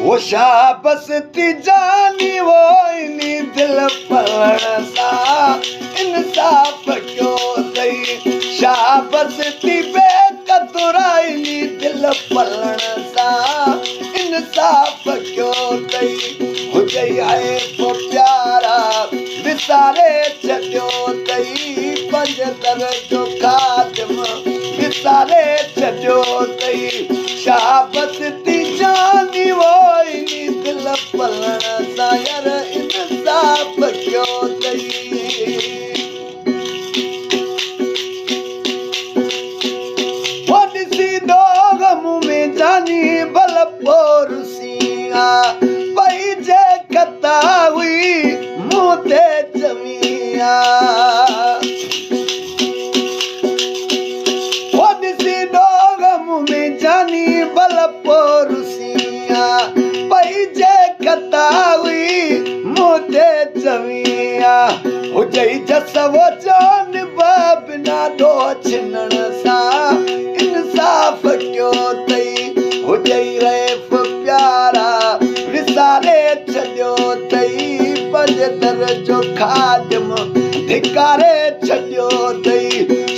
او شابس ٿي جاني وو دل پڙهڻ سان انصاف ڪيو اٿئي. شابس ٿي بي قدرائي دل پڙهڻ سان انصاف ڪيو اٿئي. هجئي حيف پيارا وساري ڇڏيو اٿئي. پنج در جو خادم وساري ڇڏيو اٿئي. شابس ٿي جاني وو دل پلڻ سان يار انصاف ڪيو اٿئي. هو ڏسي ڏوهه مون ۾ جاني ڀل پورسيا پئي جي خطا هئي مون تي چويا. هو ڏسي ڏوهه مون ۾ جاني ڀل پورسيا پئي جي خطا هئي مون تي چويا. هجئي جس و جانب بنا ڏوهه ڇنڻ سان انصاف ڪيو اٿئي. هجئي حيف پيارا وساري ڇڏيو اٿئي. پنج در جو خادم ڌڪاري ڇڏيو اٿئي.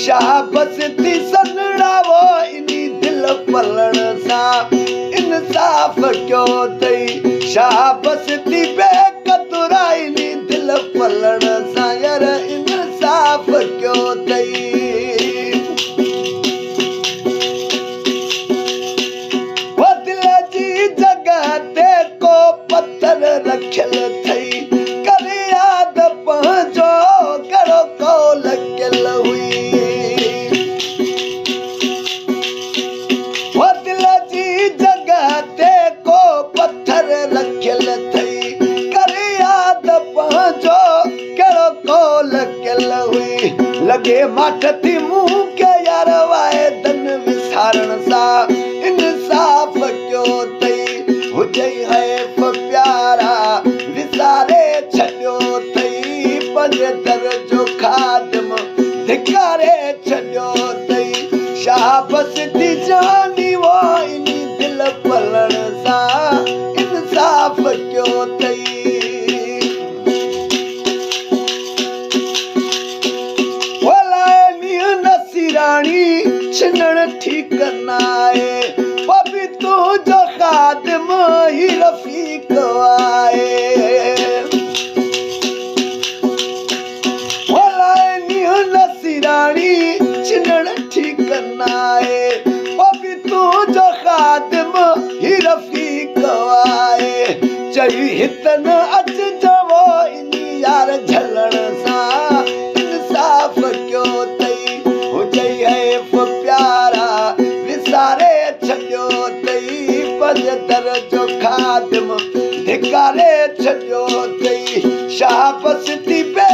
شابس ٿي سنڙا وو اني دل پلڻ سان انصاف ڪيو اٿئي. شابس ٿي بي قدرائي دل پلڻ سان يار انصاف ڪيو اٿئي. هو دل جي جڳهه تي ڪو پٿر رکيل اٿئي. ڪر ياد پنهنجو ڪهڙو قول ڪيل هئي. هو دل جي جڳهه تي ڪو پٿر رکيل اٿئي. ڪر ياد پنهنجو ڪهڙو قول ڪيل هئي. لڳي ماٺ ٿي مون کي يار واعدن وسارڻ سان انصاف ڪيو اٿئي. هجئي حيف پيارا وساري ڇڏيو اٿئي. پنج در جو خادم ڌڪاري ڇڏيو اٿئي. شابس ٿي جاني وو اني دل پلڻ سان انصاف ڪيو اٿئي. لاء نينهن نصيراڻي ڇنڻ ٺيڪ ناهي. پوء به تنهنجو خادم هي رفيق آهي. لاء نينهن نصيراڻي ڇنڻ ٺيڪ ناهي. پوء به تنهنجو خادم هي رفيق آهي. چئي هت نه اچجو اني يار جهلڻ سان انصاف ڪيو اٿئي. هجئي حيف پيارا وساري ڇڏيو اٿئي. پنج در جو خادم ڌڪاري ڇڏيو اٿئي. شابس ٿي بي